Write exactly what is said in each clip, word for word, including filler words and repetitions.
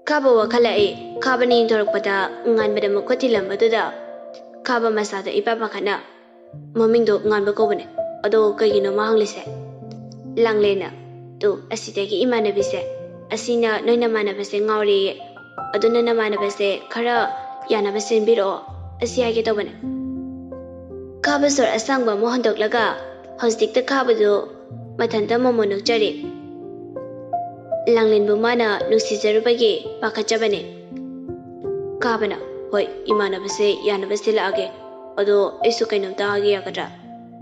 ꯈꯥꯕ ꯋꯥꯈꯜ ꯂꯥꯛꯏ꯫ ꯈꯥꯕꯅ ꯌꯦꯡꯊꯣꯔꯛꯄꯗ ꯉꯥꯟꯕꯗ ꯃꯈꯨꯠ ꯊꯤꯜꯂꯝꯕꯗꯨꯗ ꯈꯥꯕ ꯃꯁꯥꯗ ꯏꯄꯥ ꯄꯥꯈꯠꯅ, "ꯃꯃꯤꯡꯗꯣ ꯉꯥꯟꯕ ꯀꯧꯕꯅꯦ, ꯑꯗꯣ ꯀꯩꯒꯤꯅꯣ ꯃꯥ ꯍꯪꯂꯤꯁꯦ?" ꯂꯥꯡꯂꯦꯟꯅ, "ꯇꯨ, ꯑꯁꯤꯗꯒꯤ ꯏꯃꯥꯟꯅꯕꯤꯁꯦ, ꯑꯁꯤꯅ ꯅꯣꯏ ꯅꯃꯥꯟꯅꯕꯁꯦ ꯉꯥꯎꯔꯦꯌꯦ, ꯑꯗꯨꯅ ꯅꯃꯥꯟꯅꯕꯁꯦ ꯈꯔ ꯌꯥꯅꯕ ꯁꯤꯟꯕꯤꯔꯛꯑꯣ, ꯑꯁꯤ ꯍꯥꯏꯒꯦ ꯇꯧꯕꯅꯦ꯫" ꯈꯥꯕ ꯁꯣꯔ ꯑꯁꯥꯡꯕ ꯑꯃ ꯍꯣꯟꯗꯣꯛꯂꯒ ꯍꯧꯖꯤꯛꯇ ꯈꯥꯕꯗꯨ ꯃꯊꯟꯇ ꯃꯃꯣꯟ ꯅꯣꯛꯆꯔꯤ꯫ ꯂꯥꯡꯂꯦꯟꯕꯨ ꯃꯥꯅ ꯅꯨꯡꯁꯤꯖꯔꯨꯕꯒꯤ ꯄꯥꯈꯠꯆꯕꯅꯦ꯫ ꯈꯥꯕꯅ, "ꯍꯣꯏ, ꯏꯃꯥꯟꯅꯕꯁꯦ ꯌꯥꯅꯕ ꯁꯤꯜꯂꯛꯑꯒꯦ, ꯑꯗꯣ ꯑꯩꯁꯨ ꯀꯩꯅꯣꯝꯇ ꯍꯥꯏꯒꯦ ꯌꯥꯒꯗ꯭ꯔꯥ?"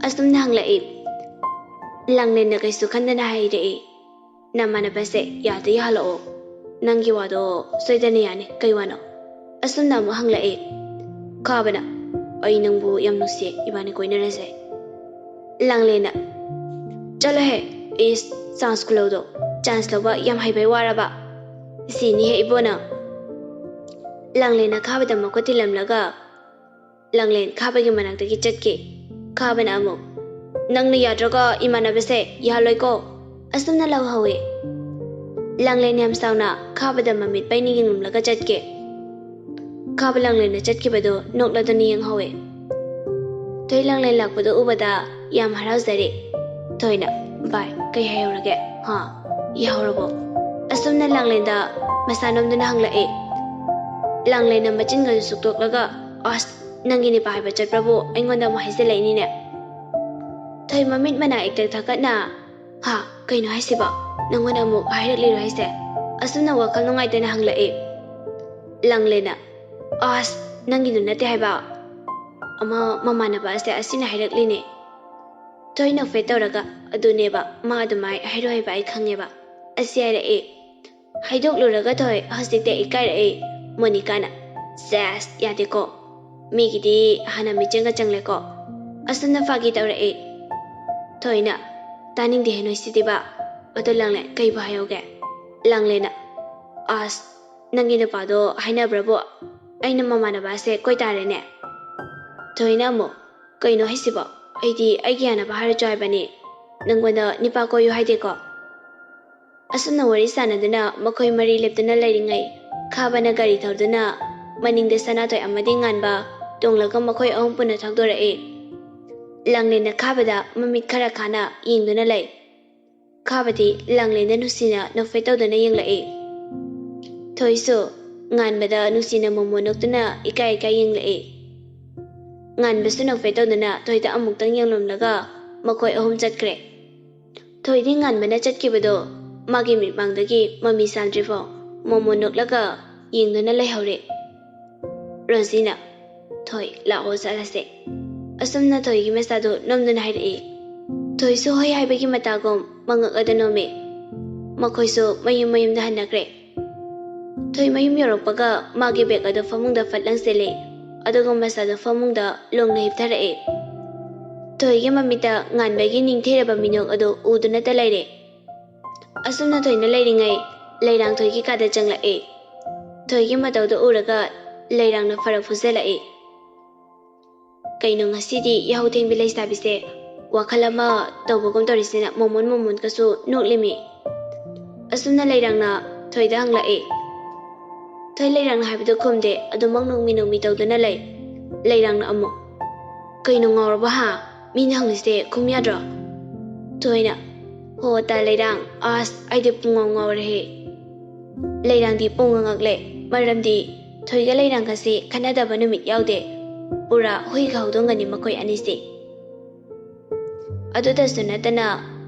ꯑꯁꯨꯝꯅ ꯍꯪꯂꯛꯏ꯫ ꯂꯥꯡꯂꯦꯟꯅ ꯀꯩꯁꯨ ꯈꯟꯗꯅ ꯍꯥꯏꯔꯛꯏ, "ꯅꯃꯥꯟꯅꯕꯁꯦ ꯌꯥꯗ ꯌꯥꯍꯜꯂꯛꯑꯣ, ꯅꯪꯒꯤ ꯋꯥꯗꯣ ꯁꯣꯏꯗꯅ ꯌꯥꯅꯤ, ꯀꯩ ꯋꯥꯅꯣ?" ꯑꯁꯨꯝꯅ ꯑꯃꯨꯛ ꯍꯪꯂꯛꯏ꯫ ꯈꯥꯕꯅ, "ꯑꯩ ꯅꯪꯕꯨ ꯌꯥꯝ ꯅꯨꯡꯁꯤꯌꯦ, ꯏꯕꯥꯅꯤ ꯀꯣꯏꯅꯔꯁꯦ꯫" ꯂꯥꯡꯂꯦꯟꯅ, "ꯆꯠꯂꯣꯍꯦ, ꯏꯁ, ꯆꯥꯟꯁ ꯈꯨꯂꯧꯗꯣ, ꯆꯥꯟꯁ ꯂꯧꯕ ꯌꯥꯝ ꯍꯩꯕꯩ ꯋꯥꯔꯕ? ꯁꯤꯅꯤꯍꯦ ꯏꯕꯣ ꯅꯪ꯫" ꯂꯥꯡꯂꯦꯟꯅ ꯈꯥꯕꯗ ꯃꯈꯨꯠ ꯊꯤꯜꯂꯝꯂꯒ ꯂꯥꯡꯂꯦꯟ ꯈꯥꯕꯒꯤ ꯃꯅꯥꯛꯇꯒꯤ ꯆꯠꯈꯤ꯫ ꯈꯥꯕꯅ ꯑꯃꯨꯛ, "ꯅꯪꯅ ꯌꯥꯗ꯭ꯔꯒ ꯏꯃꯥꯟꯅꯕꯁꯦ ꯌꯥꯍꯜꯂꯣꯏꯀꯣ꯫" ꯑꯁꯨꯝꯅ ꯂꯥꯎꯍꯧꯋꯤ꯫ ꯂꯥꯡꯂꯦꯟ ꯌꯥꯝ ꯁꯥꯎꯅ ꯈꯥꯕꯗ ꯃꯃꯤꯠ ꯄꯩꯅ ꯌꯦꯡꯂꯝꯂꯒ ꯆꯠꯈꯤ꯫ ꯈꯥꯕ ꯂꯥꯡꯂꯦꯟꯅ ꯆꯠꯈꯤꯕꯗꯨ ꯅꯣꯛꯂꯗꯨꯅ ꯌꯦꯡꯍꯧꯋꯤ꯫ ꯊꯣꯏ ꯂꯥꯡꯂꯦꯟ ꯂꯥꯛꯄꯗꯨ ꯎꯕꯗ ꯌꯥꯝ ꯍꯔꯥꯎꯖꯔꯤ꯫ ꯊꯣꯏꯅ, "ꯚꯥꯏ, ꯀꯩ ꯍꯥꯏꯍꯧꯔꯒꯦ? ꯍꯥ? ꯌꯥꯍꯧꯔꯕꯣ?" ꯑꯁꯨꯝꯅ ꯂꯥꯡꯂꯦꯟꯗ ꯃꯁꯥ ꯅꯣꯝꯗꯨꯅ ꯍꯪꯂꯛꯏ꯫ ꯂꯥꯡꯂꯦꯟꯅ ꯃꯆꯤꯟꯒꯗꯨ ꯁꯨꯛꯇꯣꯛꯂꯒ, "ꯑꯁ, ꯅꯪꯒꯤ ꯅꯨꯄꯥ ꯍꯥꯏꯕ ꯆꯠꯄ꯭ꯔꯕꯨ ꯑꯩꯉꯣꯟꯗ ꯑꯃꯨꯛ ꯍꯥꯏꯖꯤꯜꯂꯛꯏꯅꯤꯅꯦ?" ꯊꯣꯏ ꯃꯃꯤꯠ ꯃꯅꯥ ꯏꯛꯇꯛ ꯊꯛꯀꯠꯅ, "ꯍꯥ, ꯀꯩꯅꯣ ꯍꯥꯏꯁꯤꯕꯣ? ꯅꯪꯉꯣꯟꯗ ꯑꯃꯨꯛ ꯍꯥꯏꯔꯛꯂꯤꯔꯣ ꯍꯥꯏꯁꯦ?" ꯑꯁꯨꯝꯅ ꯋꯥꯈꯜ ꯅꯨꯡꯉꯥꯏꯇꯅ ꯍꯪꯂꯛꯏ꯫ ꯂꯥꯡꯂꯦꯟꯅ, "ꯑꯁ, ꯅꯪꯒꯤꯗꯨ ꯅꯠꯇꯦ ꯍꯥꯏꯕ, ꯑꯃ ꯃꯃꯥꯟꯅꯕ ꯑꯁꯦ ꯑꯁꯤꯅ ꯍꯥꯏꯔꯛꯂꯤꯅꯦ꯫" ꯊꯣꯏ ꯅꯣꯛꯐꯦꯠ ꯇꯧꯔꯒ, "ꯑꯗꯨꯅꯦꯕ, ꯃꯥ ꯑꯗꯨꯃꯥꯏ ꯍꯥꯏꯔꯣꯏ ꯍꯥꯏꯕ ꯑꯩ ꯈꯪꯉꯦꯕ, ꯑꯁꯤ ꯍꯥꯏꯔꯛꯏ꯫" ꯍꯥꯏꯗꯣꯛꯂꯨꯔꯒ ꯊꯣꯏ ꯍꯧꯖꯤꯛꯇ ꯏꯀꯥꯏꯔꯛꯏ꯫ ꯃꯣꯅꯤꯀꯥꯅ, "ꯁꯦꯁ, ꯌꯥꯗꯦꯀꯣ, ꯃꯤꯒꯤꯗꯤ ꯍꯥꯟꯅ ꯃꯤꯠꯌꯦꯡꯒ ꯆꯪꯂꯦꯀꯣ꯫" ꯑꯁꯨꯝꯅ ꯐꯥꯒꯤ ꯇꯧꯔꯛꯏ꯫ ꯊꯣꯏꯅ, "ꯇꯥꯅꯤꯡꯗꯦꯍꯦ ꯅꯣꯏꯁꯤꯗꯤꯕ꯫ ꯑꯗꯣ ꯂꯥꯡꯂꯦꯟ, ꯀꯩꯕꯨ ꯍꯥꯏꯍꯧꯒꯦ?" ꯂꯥꯡꯂꯦꯟꯅ, "ꯑꯁ, ꯅꯪꯒꯤ ꯅꯨꯄꯥꯗꯣ ꯍꯥꯏꯅꯕ꯭ꯔꯕꯨ? ꯑꯩꯅ ꯃꯃꯥꯟꯅꯕꯁꯦ ꯀꯣꯏ ꯇꯥꯔꯦꯅꯦ꯫" ꯊꯣꯏꯅ ꯑꯃꯨꯛ, "ꯀꯩꯅꯣ ꯍꯥꯏꯁꯤꯕꯣ? ꯑꯩꯗꯤ ꯑꯩꯒꯤ ꯌꯥꯅꯕ ꯍꯥꯏꯔꯁꯨ ꯍꯥꯏꯕꯅꯤ, ꯅꯪꯉꯣꯟꯗ ꯅꯤꯄꯥ ꯀꯣꯏꯌꯨ ꯍꯥꯏꯗꯦꯀꯣ?" ꯑꯁꯨꯝꯅ ꯋꯥꯔꯤ ꯁꯥꯟꯅꯗꯨꯅ ꯃꯈꯣꯏ ꯃꯔꯤ ꯂꯦꯞꯇꯨꯅ ꯂꯩꯔꯤꯉꯩ, ꯈꯥꯕꯅ ꯒꯥꯔꯤ ꯊꯧꯗꯨꯅ ꯃꯅꯤꯡꯗ ꯁꯅꯥꯊꯣꯏ ꯑꯃꯗꯤ ꯉꯥꯟꯕ ꯇꯣꯡꯂꯒ ꯃꯈꯣꯏ ꯑꯍꯨꯝ ꯄꯨꯟꯅ ꯊꯧꯗꯣꯔꯛꯏ꯫ ꯂꯥꯡꯂꯦꯟꯅ ꯈꯥꯕꯗ ꯃꯃꯤꯠ ꯈꯔ ꯈꯥꯅ ꯌꯦꯡꯗꯨꯅ ꯂꯩ꯫ ꯈꯥꯕꯗꯤ ꯂꯥꯡꯂꯦꯟꯗ ꯅꯨꯡꯁꯤꯅ ꯅꯣꯛꯐꯦꯠ ꯇꯧꯗꯨꯅ ꯌꯦꯡꯂꯛꯏ꯫ ꯊꯣꯏꯁꯨ ꯉꯥꯟꯕꯗ ꯅꯨꯡꯁꯤꯅ ꯃꯣꯃꯣꯟ ꯅꯣꯛꯇꯨꯅ ꯏꯀꯥꯏ ꯏꯀꯥꯏ ꯌꯦꯡꯂꯛꯏ꯫ ꯉꯥꯟꯕꯁꯨ ꯅꯣꯛꯐꯦꯠ ꯇꯧꯗꯨꯅ ꯊꯣꯏꯗ ꯑꯃꯨꯛꯇꯪ ꯌꯦꯡꯂꯝꯂꯒ ꯃꯈꯣꯏ ꯑꯍꯨꯝ ꯆꯠꯈ꯭ꯔꯦ꯫ ꯊꯣꯏꯗꯤ ꯉꯥꯟꯕꯅ ꯆꯠꯈꯤꯕꯗꯣ ꯃꯥꯒꯤ ꯃꯤꯠꯃꯥꯡꯗꯒꯤ ꯃꯃꯤ ꯁꯥꯝꯗ꯭ꯔꯤꯐꯥꯎ ꯃꯣꯃꯣꯟ ꯅꯣꯛꯂꯒ ꯌꯦꯡꯗꯨꯅ ꯂꯩꯍꯧꯔꯦ꯫ ꯔꯣꯖꯤꯅ, "ꯊꯣꯏ, ꯂꯥꯛꯑꯣ ꯆꯠꯂꯁꯦ꯫" ꯑꯁꯨꯝꯅ ꯊꯣꯏꯒꯤ ꯃꯆꯥꯗꯨ ꯅꯣꯝꯗꯨꯅ ꯍꯥꯏꯔꯛꯏ꯫ ꯊꯣꯏꯁꯨ ꯍꯣꯏ ꯍꯥꯏꯕꯒꯤ ꯃꯇꯥꯒꯨꯝ ꯃꯉꯛ ꯑꯗꯨ ꯅꯣꯝꯃꯤ꯫ ꯃꯈꯣꯏꯁꯨ ꯃꯌꯨꯝ ꯃꯌꯨꯝꯗ ꯍꯟꯅꯈ꯭ꯔꯦ꯫ ꯊꯣꯏ ꯃꯌꯨꯝ ꯌꯧꯔꯛꯄꯒ ꯃꯥꯒꯤ ꯕꯦꯛ ꯑꯗꯨ ꯐꯃꯨꯡꯗ ꯐꯠ ꯂꯪꯁꯤꯜꯂꯤ꯫ ꯑꯗꯨꯒ ꯃꯆꯥꯗꯨ ꯐꯃꯨꯡꯗ ꯂꯣꯡꯅ ꯍꯤꯞꯊꯔꯛꯏ꯫ ꯊꯣꯏꯒꯤ ꯃꯃꯤꯠꯇ ꯉꯥꯟꯕꯒꯤ ꯅꯤꯡꯊꯤꯔꯕ ꯃꯤꯅꯣꯛ ꯑꯗꯨ ꯎꯗꯨꯅꯇ ꯂꯩꯔꯦ꯫ ꯑꯁꯨꯝꯅ ꯊꯣꯏꯅ ꯂꯩꯔꯤꯉꯩ ꯂꯩꯔꯥꯡ ꯊꯣꯏꯒꯤ ꯀꯥꯗ ꯆꯪꯂꯛꯏ꯫ ꯊꯣꯏꯒꯤ ꯃꯇꯧꯗꯨ ꯎꯔꯒ ꯂꯩꯔꯥꯡꯅ ꯐꯔꯛ ꯐꯨꯖꯜꯂꯛꯏ꯫ "ꯀꯩꯅꯣ ꯉꯁꯤꯗꯤ ꯌꯥꯍꯧ ꯊꯦꯡꯕꯤ ꯂꯩꯁꯥꯕꯤꯁꯦ ꯋꯥꯈꯜ ꯑꯃ ꯇꯧꯕꯒꯨꯝ ꯇꯧꯔꯤꯁꯤꯅ ꯃꯣꯃꯣꯟ ꯃꯣꯃꯣꯟꯒꯁꯨ ꯅꯣꯛꯂꯤꯃꯤ?" ꯑꯁꯨꯝꯅ ꯂꯩꯔꯥꯡꯅ ꯊꯣꯏꯗ ꯍꯪꯂꯛꯏ꯫ ꯊꯣꯏ ꯂꯩꯔꯥꯡꯅ ꯍꯥꯏꯕꯗꯨ ꯈꯨꯝꯗꯦ, ꯑꯗꯨꯃꯛ ꯅꯣꯛꯃꯤ ꯅꯣꯛꯃꯤ ꯇꯧꯗꯨꯅ ꯂꯩ꯫ ꯂꯩꯔꯥꯡꯅ ꯑꯃꯨꯛ, "ꯀꯩꯅꯣ ꯉꯥꯎꯔꯕ ꯍꯥ? ꯃꯤꯅ ꯍꯪꯂꯤꯁꯦ ꯈꯨꯝ ꯌꯥꯗ꯭ꯔꯣ?" ꯊꯣꯏꯅ, "ꯍꯣ ꯇꯥ ꯂꯩꯔꯥꯡ, ꯑꯁ ꯑꯩꯗꯤ ꯄꯨꯡꯉꯥꯎ ꯉꯥꯎꯔꯦꯍꯦ꯫" ꯂꯩꯔꯥꯡꯗꯤ ꯄꯨꯡꯉꯥꯡ ꯉꯛꯂꯦ, ꯃꯔꯝꯗꯤ ꯊꯣꯏꯒ ꯂꯩꯔꯥꯡꯒꯁꯤ ꯈꯟꯅꯗꯕ ꯅꯨꯃꯤꯠ ꯌꯥꯎꯗꯦ꯫ ꯄꯨꯔꯥ ꯍꯨꯏꯒ ꯍꯧꯗꯣꯡꯒꯅꯤ ꯃꯈꯣꯏ ꯑꯅꯤꯁꯤ꯫ ꯑꯗꯨꯗꯁꯨ ꯅꯠꯇꯅ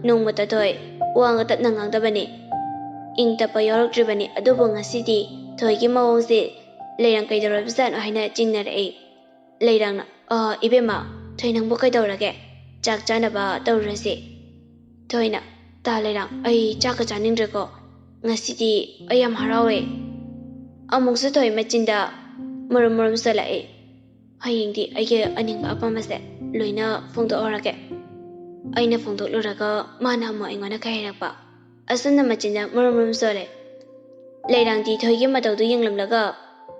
ꯅꯣꯡꯃꯇ ꯊꯣꯏ ꯋꯥ ꯇꯞꯅ ꯉꯥꯡꯗꯕꯅꯤ꯫ ꯏꯪ ꯇꯞꯄ ꯌꯥꯎꯔꯛꯇ꯭ꯔꯤꯕꯅꯤ, ꯑꯗꯨꯕꯨ ꯉꯁꯤꯗꯤ ꯊꯣꯏꯒꯤ ꯃꯑꯣꯡꯁꯦ ꯂꯩꯔꯥꯡ ꯀꯩꯗꯧꯔꯕꯖꯥꯠꯅꯣ ꯍꯥꯏꯅ ꯆꯤꯡꯅꯔꯛꯏ꯫ ꯂꯩꯔꯥꯡꯅ, "ꯑ, ꯏꯕꯦꯝꯃ, ꯊꯣꯏ ꯅꯪꯕꯨ ꯀꯩꯗꯧꯔꯒꯦ? ꯆꯥꯛ ꯆꯥꯅꯕ ꯇꯧꯔꯨꯔꯁꯤ꯫" ꯊꯣꯏꯅ, "ꯇꯥ ꯂꯩꯔꯥꯡ, ꯑꯩ ꯆꯥꯛꯀ ꯆꯥꯅꯤꯡꯗ꯭ꯔꯦꯀꯣ꯫ ꯉꯁꯤꯗꯤ ꯑꯩ ꯌꯥꯝ ꯍꯔꯥꯎꯋꯦ꯫" ꯑꯃꯨꯛꯁꯨ ꯊꯣꯏ ꯃꯆꯤꯟꯗ ꯃꯔꯨꯝ ꯃꯔꯨꯝ ꯆꯣꯜꯂꯛꯏ꯫ "ꯍꯌꯦꯡꯗꯤ ꯑꯩꯒꯤ ꯑꯅꯤꯡꯕ ꯑꯄꯥꯝꯕꯁꯦ ꯂꯣꯏꯅ ꯐꯣꯡꯗꯣꯛꯍꯧꯔꯒꯦ꯫ ꯑꯩꯅ ꯐꯣꯡꯗꯣꯛꯂꯨꯔꯒ ꯃꯥꯅ ꯑꯃꯨꯛ ꯑꯩꯉꯣꯟꯗ ꯀꯩ ꯍꯥꯏꯔꯛꯄ?" ꯑꯁꯨꯝꯅ ꯃꯆꯤꯟꯗ ꯃꯔꯨꯝ ꯃꯔꯨꯝ ꯆꯣꯜꯂꯦ꯫ ꯂꯩꯔꯥꯡꯗꯤ ꯊꯣꯏꯒꯤ ꯃꯇꯧꯗꯨ ꯌꯦꯡꯂꯝꯂꯒ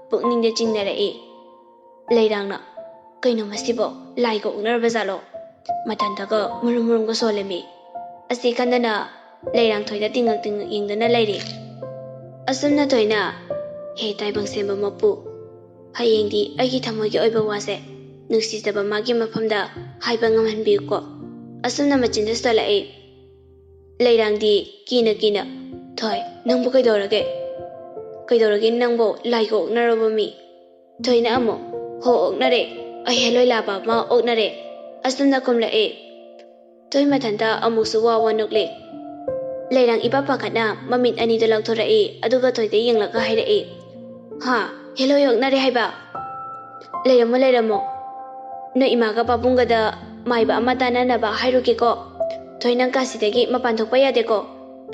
ꯄꯨꯛꯅꯤꯡꯗ ꯆꯤꯡꯅꯔꯛꯏ꯫ ꯂꯩꯔꯥꯡꯅ, "ꯀꯩꯅꯣ ꯃꯁꯤꯕꯣ? ꯂꯥꯏꯒ ꯑꯣꯛꯅꯔꯕ ꯖꯥꯠꯂꯣ? ꯃꯊꯟꯇꯒ ꯃꯔꯨꯝ ꯃꯔꯨꯝꯒ ꯁꯣꯜꯂꯦꯃꯤ꯫" ꯑꯁꯤ ꯈꯟꯗꯅ ꯂꯩꯔꯥꯡ ꯊꯣꯏꯗ ꯇꯤꯡꯉꯛ ꯇꯤꯡꯉꯛ ꯌꯦꯡꯗꯨꯅ ꯂꯩꯔꯤ꯫ ꯑꯁꯨꯝꯅ ꯊꯣꯏꯅ, "ꯍꯦ ꯇꯥꯏꯕꯪ ꯁꯦꯝꯕ ꯃꯄꯨ, ꯍꯌꯦꯡꯗꯤ ꯑꯩꯒꯤ ꯊꯃꯣꯏꯒꯤ ꯑꯣꯏꯕ ꯋꯥꯁꯦ ꯅꯨꯡꯁꯤꯖꯕ ꯃꯥꯒꯤ ꯃꯐꯝꯗ ꯍꯥꯏꯕ ꯉꯝꯍꯟꯕꯤꯌꯨꯀꯣ"꯫ ꯑꯁꯨꯝꯅ ꯃꯆꯤꯟꯗ ꯁꯣꯜꯂꯛꯏ꯫ ꯂꯩꯔꯥꯡꯗꯤ ꯀꯤꯅ ꯀꯤꯅ, "ꯊꯣꯏ, ꯅꯪꯕꯨ ꯀꯩꯗꯧꯔꯒꯦ? ꯀꯩꯗꯧꯔꯒꯦ ꯅꯪꯕꯨ? ꯂꯥꯏꯒ ꯑꯣꯛꯅꯔꯕ ꯃꯤ?" ꯊꯣꯏꯅ ꯑꯃꯨꯛ, "ꯍꯣ, ꯑꯣꯛꯅꯔꯦ꯫ ꯑꯩ ꯍꯦꯂꯣꯏ ꯂꯥꯕ ꯑꯃ ꯑꯣꯛꯅꯔꯦ"꯫ ꯑꯁꯨꯝꯅ ꯈꯨꯝꯂꯛꯏ꯫ ꯊꯣꯏ ꯃꯊꯟꯇ ꯑꯃꯨꯛꯁꯨ ꯋꯥ ꯋꯥ ꯅꯣꯛꯂꯤ꯫ ꯂꯩꯔꯥꯡ ꯏꯄꯥ ꯄꯥꯈꯠꯅ ꯃꯃꯤꯠ ꯑꯅꯤꯗꯨ ꯂꯥꯎꯊꯣꯔꯛꯏ, ꯑꯗꯨꯒ ꯊꯣꯏꯗ ꯌꯦꯡꯂꯒ ꯍꯥꯏꯔꯛꯏ, "ꯍꯥ? ꯍꯦꯂꯣꯏ ꯑꯣꯛꯅꯔꯦ ꯍꯥꯏꯕ? ꯂꯩꯔꯝꯃꯣ, ꯂꯩꯔꯝꯃꯣ꯫ ꯅꯣꯏ ꯏꯃꯥꯒ ꯄꯥꯕꯨꯡꯒꯗ ꯃꯥꯏꯕ ꯑꯃ ꯇꯥꯟꯅꯅꯕ ꯍꯥꯏꯔꯨꯒꯦꯀꯣ꯫ ꯊꯣꯏ, ꯅꯪ ꯀꯥꯁꯤꯗꯒꯤ ꯃꯄꯥꯟ ꯊꯣꯛꯄ ꯌꯥꯗꯦꯀꯣ"꯫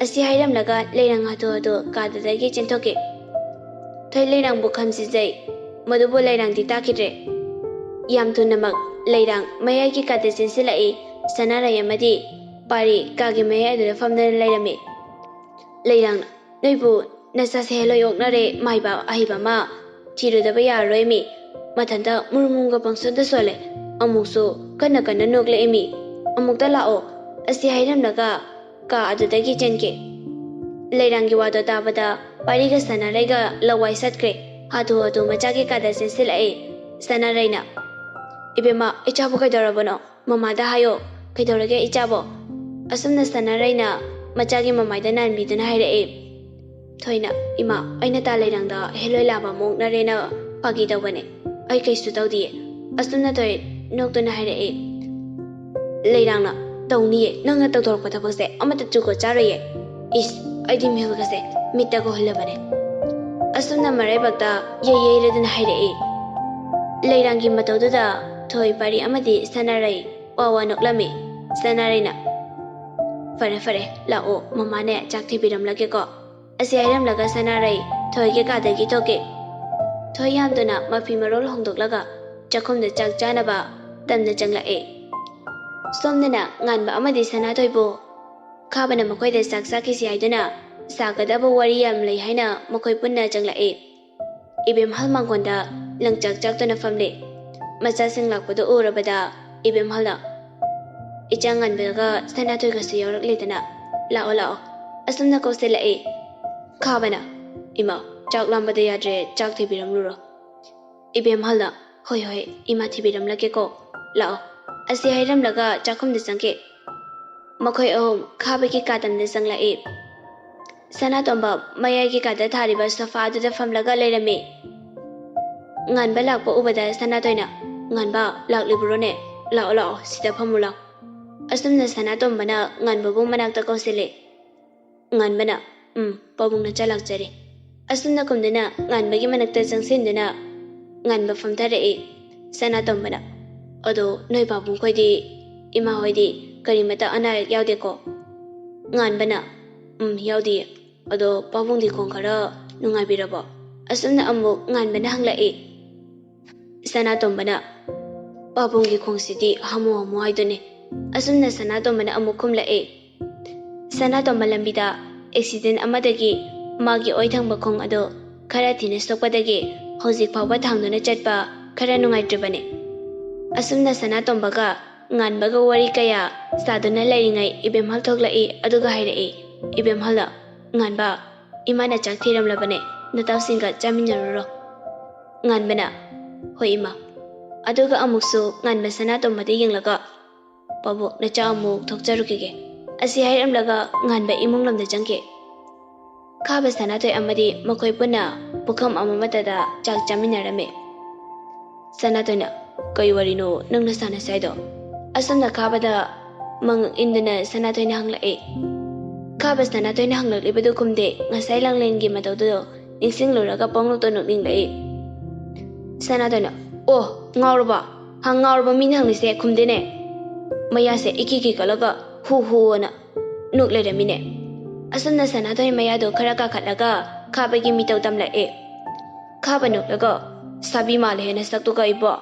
ꯑꯁꯤ ꯍꯥꯏꯔꯝꯂꯒ ꯂꯩꯔꯥꯡ ꯍꯥꯊꯨ ꯍꯥꯊꯨ ꯀꯥꯗꯨꯗꯒꯤ ꯆꯦꯟꯊꯣꯛꯈꯤ꯫ ꯊꯣꯏ ꯂꯩꯔꯥꯡꯕꯨ ꯈꯝꯖꯤꯟꯖꯩ꯫ ꯃꯗꯨꯕꯨ ꯂꯩꯔꯥꯡꯗꯤ ꯇꯥꯈꯤꯗ꯭ꯔꯦ꯫ ꯌꯥꯝ ꯊꯨꯅꯃꯛ ꯂꯩꯔꯥꯡ ꯃꯌꯥꯏꯒꯤ ꯀꯥꯗ ꯆꯦꯟꯁꯤꯜꯂꯛꯏ꯫ ꯁꯅꯥꯔꯩ ꯑꯃꯗꯤ ꯄꯥꯔꯤ ꯀꯥꯒꯤ ꯃꯌꯥꯏ ꯑꯗꯨꯗ ꯐꯝꯗꯨꯅ ꯂꯩꯔꯝꯃꯤ꯫ ꯂꯩꯔꯥꯡꯅ, "ꯅꯣꯏꯕꯨ ꯅꯆꯥꯁꯦ ꯍꯦꯂꯣꯏ ꯑꯣꯛꯅꯔꯦ, ꯃꯥꯏꯕ ꯑꯍꯩꯕ ꯑꯃ ꯊꯤꯔꯨꯗꯕ ꯌꯥꯔꯔꯣꯏ ꯃꯤ꯫ ꯃꯊꯟꯇ ꯃꯨꯔꯨꯝ ꯃꯨꯔꯨꯝꯒ ꯄꯪꯁꯣꯟꯗ ꯁꯣꯜꯂꯦ꯫ ꯑꯃꯨꯛꯁꯨ ꯀꯟꯅ ꯀꯟꯅ ꯅꯣꯛꯂꯛꯑꯦ ꯃꯤ꯫ ꯑꯃꯨꯛꯇ ꯂꯥꯛꯑꯣ"꯫ ꯑꯁꯤ ꯍꯥꯏꯔꯝꯂꯒ ꯀꯥ ꯑꯗꯨꯗꯒꯤ ꯆꯦꯟꯈꯤ꯫ ꯂꯩꯔꯥꯡꯒꯤ ꯋꯥꯗꯣ ꯇꯥꯕꯗ ꯄꯥꯔꯤꯒ ꯁꯅꯥꯔꯩꯒ ꯂꯋꯥꯏ ꯆꯠꯈ꯭ꯔꯦ꯫ ꯍꯥꯊꯨ ꯍꯥꯊꯨ ꯃꯆꯥꯒꯤ ꯀꯥꯗ ꯆꯦꯟꯁꯤꯜꯂꯛꯑꯦ꯫ ꯁꯅꯥꯔꯩꯅ, "ꯏꯕꯦꯝꯃ, ꯏꯆꯥꯕꯨ ꯀꯩꯗꯧꯔꯕꯅꯣ? ꯃꯃꯥꯗ ꯍꯥꯏꯌꯣ, ꯀꯩꯗꯧꯔꯒꯦ ꯏꯆꯥꯕꯣ?" ꯑꯁꯨꯝꯅ ꯁꯅꯥꯔꯩꯅ ꯃꯆꯥꯒꯤ ꯃꯃꯥꯏꯗ ꯅꯥꯟꯕꯤꯗꯨꯅ ꯍꯥꯏꯔꯛꯑꯦ꯫ ꯊꯣꯏꯅ, "ꯏꯃꯥ, ꯑꯩꯅ ꯇꯥ ꯂꯩꯔꯥꯡꯗ ꯍꯦꯂꯣꯏ ꯂꯥꯕ ꯑꯃ ꯑꯣꯛꯅꯔꯦꯅ ꯐꯥꯒꯤ ꯇꯧꯕꯅꯦ꯫ ꯑꯩ ꯀꯩꯁꯨ ꯇꯧꯗꯤꯌꯦ"꯫ ꯑꯁꯨꯝꯅ ꯊꯣꯏ ꯅꯣꯛꯇꯨꯅ ꯍꯥꯏꯔꯛꯑꯦ꯫ ꯂꯩꯔꯥꯡꯅ, "ꯇꯧꯅꯤꯌꯦ, ꯅꯪꯅ ꯇꯧꯊꯣꯔꯛꯄ ꯊꯕꯛꯁꯦ ꯑꯃꯠꯇ ꯖꯨꯒꯣꯠ ꯆꯥꯔꯣꯏꯌꯦ꯫ ꯏꯁ, ꯑꯩꯗꯤ ꯃꯤꯍꯨꯜꯒꯁꯦ ꯃꯤꯠꯇꯒ ꯍꯨꯜꯂꯕꯅꯦ"꯫ ꯑꯁꯨꯝꯅ ꯃꯔꯥꯏꯕꯛꯇ ꯌꯩ ꯌꯩꯔꯗꯨꯅ ꯍꯥꯏꯔꯛꯏ꯫ ꯂꯩꯔꯥꯡꯒꯤ ꯃꯇꯧꯗꯨꯗ ꯊꯣꯏ, ꯄꯥꯔꯤ ꯑꯃꯗꯤ ꯁꯅꯥꯔꯩ ꯋꯥ ꯋꯥ ꯅꯣꯛꯂꯝꯃꯤ꯫ ꯁꯅꯥꯔꯩꯅ, "ꯐꯔꯦ ꯐꯔꯦ, ꯂꯥꯛꯑꯣ, ꯃꯃꯥꯅꯦ ꯆꯥꯛ ꯊꯤꯕꯤꯔꯝꯂꯒꯦꯀꯣ"꯫ ꯑꯁꯤ ꯍꯥꯏꯔꯝꯂꯒ ꯁꯅꯥꯔꯩ ꯊꯣꯏꯒꯤ ꯀꯥꯗꯒꯤ ꯊꯣꯛꯈꯤ꯫ ꯊꯣꯏ ꯌꯥꯝꯗꯨꯅ ꯃꯐꯤ ꯃꯔꯣꯜ ꯍꯣꯡꯗꯣꯛꯂꯒ ꯆꯥꯛꯈꯨꯝꯗ ꯆꯥꯛ ꯆꯥꯅꯕ ꯇꯝꯅ ꯆꯪꯂꯛꯏ꯫ ꯁꯣꯝꯗꯅ ꯉꯥꯟꯕ ꯑꯃꯗꯤ ꯁꯅꯥꯊꯣꯏꯕꯨ ꯈꯥꯕꯅ ꯃꯈꯣꯏꯗ ꯆꯥꯛ ꯆꯥꯈꯤꯁꯤ ꯍꯥꯏꯗꯨꯅ ꯁꯥꯒꯗꯕ ꯋꯥꯔꯤ ꯌꯥꯝ ꯂꯩ ꯍꯥꯏꯅ ꯃꯈꯣꯏ ꯄꯨꯟꯅ ꯆꯪꯂꯛꯏ꯫ ꯏꯕꯦꯝꯍꯜ ꯃꯥꯡꯒꯣꯟꯗ ꯂꯪꯆꯥꯛ ꯆꯥꯛꯇꯨꯅ ꯐꯝꯂꯤ꯫ ꯃꯆꯥꯁꯤꯡ ꯂꯥꯛꯄꯗꯨ ꯎꯔꯕꯗ ꯏꯕꯦꯝꯍꯜꯅ, "ꯏꯆꯥ ꯉꯥꯟꯕꯒ ꯁꯅꯥꯊꯣꯏꯒꯁꯨ ꯌꯥꯎꯔꯛꯂꯦꯗꯅ, "ꯂꯥꯛꯑꯣ, ꯂꯥꯛꯑꯣ"꯫ ꯑꯁꯨꯝꯅ ꯀꯧꯁꯤꯜꯂꯛꯏ꯫ ꯈꯥꯕꯅ, "ꯏꯃꯥ, ꯆꯥꯛ ꯂꯥꯝꯕꯗ ꯌꯥꯗ꯭ꯔꯦ, ꯆꯥꯛ ꯊꯤꯕꯤꯔꯝꯂꯨꯔꯣ?" ꯏꯕꯦꯝꯍꯜꯅ, "ꯍꯣꯏ, ꯍꯣꯏ, ꯏꯃꯥ ꯊꯤꯕꯤꯔꯝꯂꯒꯦꯀꯣ꯫ ꯂꯥꯛꯑꯣ"꯫ ꯑꯁꯤ ꯍꯥꯏꯔꯝꯂꯒ ꯆꯥꯛꯈꯨꯝꯗ ꯆꯪꯈꯤ꯫ ꯃꯈꯣꯏ ꯑꯍꯨꯝ ꯈꯥꯕꯒꯤ ꯀꯥ ꯇꯝꯅ ꯆꯪꯂꯛꯏ꯫ ꯁꯅꯥꯇꯣꯝꯕ ꯃꯌꯥꯏꯒꯤ ꯀꯥꯗ ꯊꯥꯔꯤꯕ ꯁꯣꯐꯥ ꯑꯗꯨꯗ ꯐꯝꯂꯒ ꯂꯩꯔꯝꯃꯤ꯫ ꯉꯥꯟꯕ ꯂꯥꯛꯄ ꯎꯕꯗ ꯁꯅꯥꯇꯣꯏꯅ, "ꯉꯥꯟꯕ, ꯂꯥꯛꯂꯤꯕ꯭ꯔꯣꯅꯦ? ꯂꯥꯛꯑꯣ, ꯂꯥꯛꯑꯣ, ꯁꯤꯗ ꯐꯝꯃꯨ ꯂꯥꯛꯑꯣ"꯫ ꯑꯁꯨꯝꯅ ꯁꯅꯥꯇꯣꯝꯕꯅ ꯉꯥꯟꯕꯕꯨ ꯃꯅꯥꯛꯇ ꯀꯧꯁꯤꯜꯂꯦ꯫ ꯉꯥꯟꯕꯅ, "ꯎꯝ, ꯄꯥꯕꯨꯡ ꯅꯆꯥ ꯂꯥꯛꯆꯔꯦ"꯫ ꯑꯁꯨꯝꯅ ꯀꯨꯝꯗꯨꯅ ꯉꯥꯟꯕꯒꯤ ꯃꯅꯥꯛꯇ ꯆꯪꯁꯤꯟꯗꯨꯅ ꯉꯥꯟꯕ ꯐꯝꯊꯔꯛꯏ꯫ ꯁꯅꯥꯇꯣꯝꯕꯅ, "ꯑꯗꯣ ꯅꯣꯏ ꯄꯥꯕꯨꯡ ꯈꯣꯏꯗꯤ, ꯏꯃꯥ ꯍꯣꯏꯗꯤ ꯀꯔꯤꯃꯇ ꯑꯅꯥ ꯑꯌꯦꯛ ꯌꯥꯎꯗꯦꯀꯣ?" ꯉꯥꯟꯕꯅ, "ꯎꯝ, ꯌꯥꯎꯗꯤꯌꯦ꯫ ꯑꯗꯣ ꯄꯥꯕꯨꯡꯗꯤ ꯈꯣꯡ ꯈꯔ ꯅꯨꯡꯉꯥꯏꯕꯤꯔꯕꯣ?" ꯑꯁꯨꯝꯅ ꯑꯃꯨꯛ ꯉꯥꯟꯕꯅ ꯍꯪꯂꯛꯏ꯫ ꯁꯅꯥꯇꯣꯝꯕꯅ, "ꯄꯥꯕꯨꯡꯒꯤ ꯈꯣꯡꯁꯤꯗꯤ ꯍꯥꯃꯨ ꯍꯥꯃꯨ ꯍꯥꯏꯗꯨꯅꯤ"꯫ ꯑꯁꯨꯝꯅ ꯁꯅꯥꯇꯣꯝꯕꯅ ꯑꯃꯨꯛ ꯈꯨꯝꯂꯛꯏ꯫ ꯁꯅꯥꯇꯣꯝꯕ ꯂꯝꯕꯤꯗ ꯑꯦꯛꯁꯤꯗꯦꯟ ꯑꯃꯗꯒꯤ ꯃꯥꯒꯤ ꯑꯣꯏ ꯊꯪꯕ ꯈꯣꯡ ꯑꯗꯨ ꯈꯔ ꯊꯤꯅ ꯁꯣꯛꯄꯗꯒꯤ ꯍꯧꯖꯤꯛ ꯐꯥꯎꯕ ꯊꯥꯡꯗꯨꯅ ꯆꯠꯄ ꯈꯔ ꯅꯨꯡꯉꯥꯏꯇ꯭ꯔꯤꯕꯅꯤ꯫ ꯑꯁꯨꯝꯅ ꯁꯅꯥꯇꯣꯝꯕꯒ ꯉꯥꯟꯕꯒ ꯋꯥꯔꯤ ꯀꯌꯥ ꯁꯥꯗꯨꯅ ꯂꯩꯔꯤꯉꯩ ꯏꯕꯦꯝꯍꯜ ꯊꯣꯛꯂꯛꯏ, ꯑꯗꯨꯒ ꯍꯥꯏꯔꯛꯏ, ꯏꯕꯦꯝꯍꯜꯅ, "ꯉꯥꯟꯕ, ꯏꯃꯥꯅ ꯆꯥꯛ ꯊꯤꯔꯝꯂꯕꯅꯦ, ꯅꯇꯥꯎꯁꯤꯡꯒ ꯆꯥꯃꯤꯟꯅꯔꯨꯔꯣ"꯫ ꯉꯥꯟꯕꯅ, "ꯍꯣꯏ ꯏꯃꯥ"꯫ ꯑꯗꯨꯒ ꯑꯃꯨꯛꯁꯨ ꯉꯥꯟꯕ ꯁꯅꯥꯇꯣꯝꯕꯗ ꯌꯦꯡꯂꯒ, "ꯄꯥꯕꯨꯡ, ꯅꯆꯥ ꯑꯃꯨꯛ ꯊꯣꯛꯆꯔꯨꯈꯤꯒꯦ"꯫ ꯑꯁꯤ ꯍꯥꯏꯔꯝꯂꯒ ꯉꯥꯟꯕ ꯏꯃꯨꯡ ꯂꯣꯝꯗ ꯆꯪꯈꯤ꯫ ꯈꯥꯕ ꯁꯅꯥꯇꯣꯏ ꯑꯃꯗꯤ ꯃꯈꯣꯏ ꯄꯨꯟꯅ ꯄꯨꯈꯝ ꯑꯃꯃꯠꯇꯗ ꯆꯥꯛ ꯆꯥꯃꯤꯟꯅꯔꯝꯃꯤ꯫ ꯁꯅꯥꯇꯣꯏꯅ, "ꯀꯩ ꯋꯥꯔꯤꯅꯣ ꯅꯪꯅ ꯁꯥꯟꯅꯁꯦ ꯍꯥꯏꯗꯣ?" ꯑꯁꯨꯝꯅ ꯈꯥꯕꯗ ꯃꯉꯛ ꯏꯟꯗꯨꯅ ꯁꯅꯥꯇꯣꯏꯅ ꯍꯪꯂꯛꯏ꯫ ꯈꯥꯕ ꯁꯅꯥꯇꯣꯏꯅ ꯍꯪꯂꯛꯂꯤꯕꯗꯨ ꯈꯨꯝꯗꯦ, ꯉꯁꯥꯏ ꯂꯥꯡꯂꯦꯟꯒꯤ ꯃꯇꯧꯗꯨ ꯅꯤꯡꯁꯤꯡꯂꯨꯔꯒ ꯄꯪꯅꯣꯛꯇ ꯅꯣꯛꯅꯤꯡꯂꯛꯏ꯫ ꯁꯅꯥꯇꯣꯏꯅ, "ꯑꯣ, ꯉꯥꯎꯔꯕ? ꯍꯪ, ꯉꯥꯎꯔꯕ ꯃꯤꯅ ꯍꯪꯂꯤꯁꯦ ꯈꯨꯝꯗꯦꯅꯦ"꯫ ꯃꯌꯥꯁꯦ ꯏꯀꯤ ꯀꯤꯀꯠꯂꯒ ꯍꯨ ꯍꯨ ꯑꯅ ꯅꯣꯛ ꯂꯩꯔꯝꯃꯤꯅꯦ꯫ ꯑꯁꯨꯝꯅ ꯁꯅꯥꯇꯣꯏ ꯃꯌꯥꯗꯣ ꯈꯔ ꯀꯥꯈꯠꯂꯒ ꯈꯥꯕꯒꯤ ꯃꯤꯇꯧ ꯇꯝꯂꯛꯑꯦ꯫ ꯈꯥꯕ ꯅꯣꯛꯂꯒ, "ꯁꯥꯕꯤ ꯃꯥꯜꯂꯦꯍꯦ ꯅꯁꯛꯇꯨꯒ ꯏꯕꯣ꯫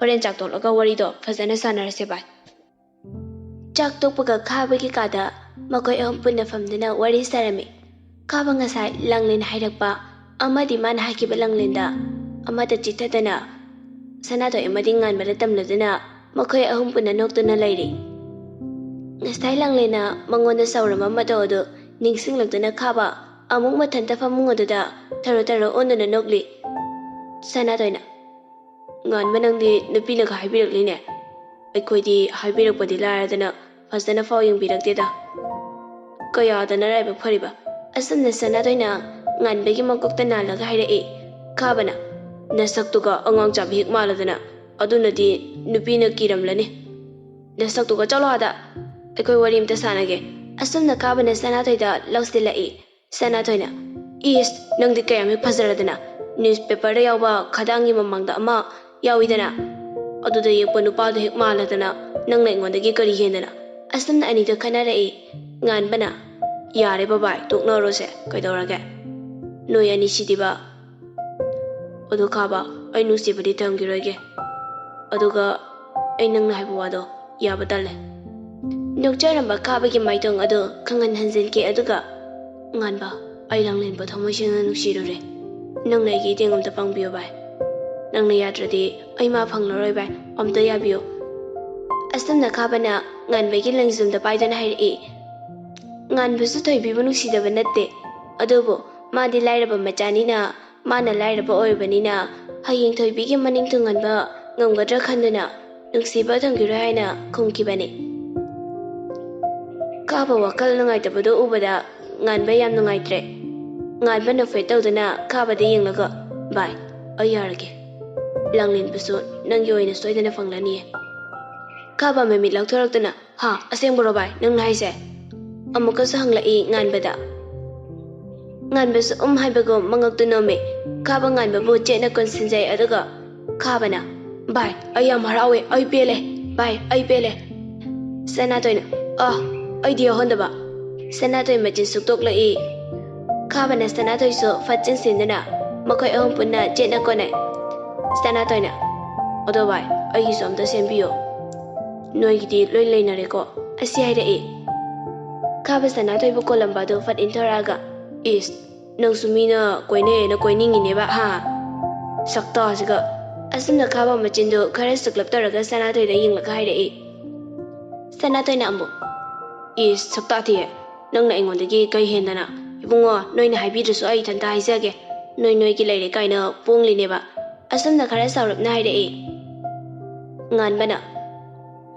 ꯍꯣꯔꯦꯟ ꯆꯥꯛ ꯇꯣꯛꯂꯒ ꯋꯥꯔꯤꯗꯣ ꯐꯖꯅ ꯁꯥꯟꯅꯔꯁꯦ ꯚꯥꯏ"꯫ ꯆꯥꯛ ꯇꯣꯛꯄꯒ ꯈꯥꯕꯒꯤ ꯀꯥꯗ ꯃꯈꯣꯏ ꯑꯍꯨꯝ ꯄꯨꯟꯅ ꯐꯝꯗꯨꯅ ꯋꯥꯔꯤ ꯁꯥꯔꯝꯃꯤ꯫ ꯈꯥꯕ ꯉꯁꯥꯏ ꯂꯥꯡꯂꯦꯟ ꯍꯥꯏꯔꯛꯄ ꯑꯃꯗꯤ ꯃꯥꯅ ꯍꯥꯏꯈꯤꯕ ꯂꯥꯡꯂꯦꯟꯗ ꯑꯃꯠꯇ ꯆꯤꯠꯊꯗꯅ ꯁꯅꯥꯇꯣꯏ ꯑꯃꯗꯤ ꯉꯥꯟꯕꯗ ꯇꯝꯂꯗꯨꯅ ꯃꯈꯣꯏ ꯑꯍꯨꯝ ꯄꯨꯟꯅ ꯅꯣꯛꯇꯨꯅ ꯂꯩꯔꯤ꯫ ꯉꯁꯥꯏ ꯂꯥꯡꯂꯦꯟꯅ ꯃꯉꯣꯟꯗ ꯁꯥꯎꯔꯝꯕ ꯃꯇꯧ ꯑꯗꯨ ꯅꯤꯡꯁꯤꯡꯂꯛꯇꯨꯅ ꯈꯥꯕ ꯑꯃꯨꯛ ꯃꯊꯟꯇ ꯐꯃꯨꯡ ꯑꯗꯨꯗ ꯊꯔꯣ ꯊꯔꯣ ꯑꯣꯟꯗꯨꯅ ꯅꯣꯛꯂꯤ꯫ ꯁꯅꯥꯇꯣꯏꯅ, "ꯉꯥꯟꯕ, ꯅꯪꯗꯤ ꯅꯨꯄꯤꯅꯒ ꯍꯥꯏꯕꯤꯔꯛꯂꯤꯅꯦ꯫ ꯑꯩꯈꯣꯏꯗꯤ ꯍꯥꯏꯕꯤꯔꯛꯄꯗꯤ ꯂꯥꯏꯔꯗꯅ ꯐꯖꯅ ꯐꯥꯎ ꯌꯦꯡꯕꯤꯔꯛꯇꯦꯗ꯫ ꯀꯌꯥꯗ ꯅꯔꯥꯏꯕꯛ ꯐꯔꯤꯕ?" ꯑꯁꯨꯝꯅ ꯁꯅꯥꯇꯣꯏꯅ ꯉꯥꯟꯕꯒꯤ ꯃꯀꯣꯛꯇ ꯅꯥꯜꯂꯒ ꯍꯥꯏꯔꯛꯏ꯫ ꯈꯥꯕꯅ, "ꯅꯁꯛꯇꯨꯒ ꯑꯉꯥꯡ ꯆꯥꯕꯤ ꯍꯦꯛ ꯃꯥꯜꯂꯗꯅ, ꯑꯗꯨꯅꯗꯤ ꯅꯨꯄꯤꯅ ꯀꯤꯔꯝꯂꯅꯤ꯫ ꯅꯁꯛꯇꯨꯒ ꯆꯠꯂꯣ ꯑꯥꯗ꯫ ꯑꯩꯈꯣꯏ ꯋꯥꯔꯤ ꯑꯝꯇ ꯁꯥꯟꯅꯒꯦ꯫" ꯑꯁꯨꯝꯅ ꯈꯥꯕꯅ ꯁꯅꯥꯇꯣꯏꯗ ꯂꯧꯁꯤꯜꯂꯛꯏ꯫ ꯁꯅꯥꯇꯣꯏꯅ, "ꯏꯁ, ꯅꯪꯗꯤ ꯀꯌꯥꯝ ꯍꯦꯛ ꯐꯖꯔꯗꯅ, ꯅ꯭ꯌꯨꯁꯄꯦꯄꯔꯗ ꯌꯥꯎꯕ ꯈꯗꯥꯡꯒꯤ ꯃꯃꯥꯡꯗ ꯑꯃ ꯌꯥꯎꯏꯗꯅ, ꯑꯗꯨꯗ ꯌꯦꯛꯄ ꯅꯨꯄꯥꯗꯣ ꯍꯦꯛ ꯃꯥꯜꯂꯗꯅ, ꯅꯪꯅ ꯑꯩꯉꯣꯟꯗꯒꯤ ꯀꯔꯤ ꯍꯦꯟꯗꯅ?" ꯑꯁꯨꯝꯅ ꯑꯅꯤꯗꯣ ꯈꯟꯅꯔꯛꯏ꯫ ꯉꯥꯟꯕꯅ, "ꯌꯥꯔꯦ ꯕꯕꯥꯏ, ꯇꯣꯛꯅꯔꯣꯁꯦ, ꯀꯩꯗꯧꯔꯒꯦ? ꯅꯣꯏ ꯑꯅꯤ ꯁꯤꯗꯤꯕ꯫ ꯑꯗꯨ ꯈꯥꯕ, ꯑꯩ ꯅꯨꯡꯁꯤꯕꯗꯤ ꯊꯝꯈꯤꯔꯣꯏꯒꯦ꯫ ꯑꯗꯨꯒ ꯑꯩ ꯅꯪꯅ ꯍꯥꯏꯕ ꯋꯥꯗꯣ ꯌꯥꯕ ꯇꯜꯂꯦ꯫" ꯅꯣꯛꯆꯔꯝꯕ ꯈꯥꯕꯒꯤ ꯃꯥꯏꯊꯣꯡ ꯑꯗꯨ ꯈꯪꯍꯟ ꯍꯟꯖꯤꯟꯈꯤ, ꯑꯗꯨꯒ, "ꯉꯥꯟꯕ, ꯑꯩ ꯂꯥꯡꯂꯦꯟꯕꯨ ꯊꯃꯣꯏ ꯁꯦꯡꯅ ꯅꯨꯡꯁꯤꯔꯨꯔꯦ꯫ ꯅꯪꯅ ꯑꯩꯒꯤ ꯏꯇꯦꯡ ꯑꯝꯇ ꯄꯥꯡꯕꯤꯌꯨ ꯚꯥꯏ꯫ ꯅꯪꯅ ꯌꯥꯗ꯭ꯔꯗꯤ ꯑꯩ ꯃꯥ ꯐꯪꯂꯔꯣꯏ ꯚꯥꯏ, ꯑꯝꯇ ꯌꯥꯕꯤꯌꯨ꯫" ꯑꯁꯨꯝꯅ ꯈꯥꯕꯅ ꯉꯥꯟꯕꯒꯤ ꯂꯪꯖꯨꯝꯗ ꯄꯥꯏꯗꯨꯅ ꯍꯥꯏꯔꯛꯏ꯫ ꯉꯥꯟꯕꯁꯨ ꯊꯣꯏꯕꯤꯕꯨ ꯅꯨꯡꯁꯤꯗꯕ ꯅꯠꯇꯦ, ꯑꯗꯨꯕꯨ ꯃꯥꯗꯤ ꯂꯥꯏꯔꯕ ꯃꯆꯥꯅꯤꯅ, ꯃꯥꯅ ꯂꯥꯏꯔꯕ ꯑꯣꯏꯔꯕꯅꯤꯅ ꯍꯌꯦꯡ ꯊꯣꯏꯕꯤꯒꯤ ꯃꯅꯤꯡ ꯇꯨꯡꯍꯟꯕ ꯉꯝꯒꯗ꯭ꯔꯥ ꯈꯟꯗꯨꯅ ꯅꯨꯡꯁꯤꯕ ꯊꯝꯈꯤꯔꯣꯏ ꯍꯥꯏꯅ ꯈꯨꯝꯈꯤꯕꯅꯤ꯫ ꯈꯥꯕ ꯋꯥꯈꯜ ꯅꯨꯡꯉꯥꯏꯇꯕꯗꯨ ꯎꯕꯗ ꯉꯥꯟꯕ ꯌꯥꯝ ꯅꯨꯡꯉꯥꯏꯇ꯭ꯔꯦ꯫ ꯉꯥꯟꯕꯅ ꯐꯦꯠ ꯇꯧꯗꯨꯅ ꯈꯥꯕꯗ ꯌꯦꯡꯂꯒ, "ꯚꯥꯏ, ꯑꯩ ꯌꯥꯔꯒꯦ꯫ ꯂꯥꯡꯂꯦꯟꯕꯁꯨ ꯅꯪꯒꯤ ꯑꯣꯏꯅ ꯁꯣꯏꯗꯅ ꯐꯪꯂꯅꯤꯌꯦ꯫" ꯈꯥꯕ ꯃꯃꯤꯠ ꯂꯥꯎꯊꯣꯔꯛꯇꯨꯅ, "ꯍꯥ, ꯑꯁꯦꯡꯕꯔꯣ ꯚꯥꯏ, ꯅꯪꯅ ꯍꯥꯏꯁꯦ?" ꯑꯃꯨꯛꯀꯁꯨ ꯍꯪꯂꯛꯏ ꯉꯥꯟꯕꯗ꯫ ꯉꯥꯟꯕꯁꯨ ꯎꯝ ꯍꯥꯏꯕꯒꯨꯝ ꯃꯉꯛꯇꯨ ꯅꯣꯝꯃꯤ꯫ ꯈꯥꯕ ꯉꯥꯟꯕꯕꯨ ꯆꯦꯠꯅ ꯀꯣꯟꯁꯤꯟꯖꯩ, ꯑꯗꯨꯒ ꯈꯥꯕꯅ, "ꯚꯥꯏ, ꯑꯩ ꯌꯥꯝ ꯍꯔꯥꯎꯋꯦ, ꯑꯩ ꯄꯦꯜꯂꯦ, ꯚꯥꯏ, ꯑꯩ ꯄꯦꯜꯂꯦ꯫" ꯁꯅꯥꯇꯣꯏꯅ, "ꯑ, ꯑꯩꯗꯤ ꯌꯥꯎꯍꯟꯗꯕ꯫" ꯁꯅꯥꯇꯣꯏ ꯃꯆꯤꯟ ꯁꯨꯛꯇꯣꯛꯂꯛꯏ꯫ ꯈꯥꯕꯅ ꯁꯅꯥꯇꯣꯏꯁꯨ ꯐꯠ ꯆꯤꯟꯁꯤꯟꯗꯨꯅ ꯃꯈꯣꯏ ꯑꯍꯨꯝ ꯄꯨꯟꯅ ꯆꯦꯠꯅ ꯀꯣꯟꯅꯩ꯫ ꯁꯅꯥꯇꯣꯏꯅ, "ꯑꯗꯣ ꯚꯥꯏ, ꯑꯩꯒꯤꯁꯨ ꯑꯝꯇ ꯁꯦꯝꯕꯤꯌꯣ꯫ ꯅꯣꯏꯒꯤꯗꯤ ꯂꯣꯏ ꯂꯩꯅꯔꯦꯀꯣ?" ꯑꯁꯤ ꯍꯥꯏꯔꯛꯏ꯫ ꯈꯥꯕ ꯁꯅꯥꯇꯣꯏꯕꯨ ꯀꯣꯜꯂꯝꯕ ꯑꯗꯨ ꯐꯠ ꯏꯟꯊꯣꯔꯛꯑꯒ, "ꯏꯁ, ꯅꯪꯁꯨ ꯃꯤꯅ ꯀꯣꯏꯅꯩꯌꯦꯅ ꯀꯣꯏꯅꯤꯡꯉꯤꯅꯦꯕ, ꯍꯥ? ꯁꯛꯇꯥꯁꯤꯒ꯫" ꯑꯁꯨꯝꯅ ꯈꯥꯕ ꯃꯆꯤꯟꯗꯨ ꯈꯔ ꯁꯨꯛꯂꯞ ꯇꯧꯔꯒ ꯁꯅꯥꯇꯣꯏꯗ ꯌꯦꯡꯂꯒ ꯍꯥꯏꯔꯛꯏ꯫ ꯁꯅꯥꯇꯣꯏꯅ ꯑꯃꯨꯛ, ꯏꯁ, ꯁꯛꯇꯥ ꯊꯤꯌꯦ, ꯅꯪꯅ ꯑꯩꯉꯣꯟꯗꯒꯤ ꯀꯩ ꯍꯦꯟꯗꯅ? ꯏꯕꯨꯡꯉꯣ, ꯅꯣꯏꯅ ꯍꯥꯏꯕꯤꯗ꯭ꯔꯁꯨ ꯑꯩ ꯏꯊꯟꯇ ꯍꯥꯏꯖꯒꯦ꯫ ꯅꯣꯏ ꯅꯣꯏꯒꯤ ꯂꯩꯔꯦ ꯀꯥꯏꯅ ꯄꯣꯡꯂꯤꯅꯦꯕ꯫ ꯑꯁꯨꯝꯅ ꯈꯔ ꯁꯥꯎꯔꯞꯅ ꯍꯥꯏꯔꯛꯏ꯫ ꯉꯥꯟꯕꯅ,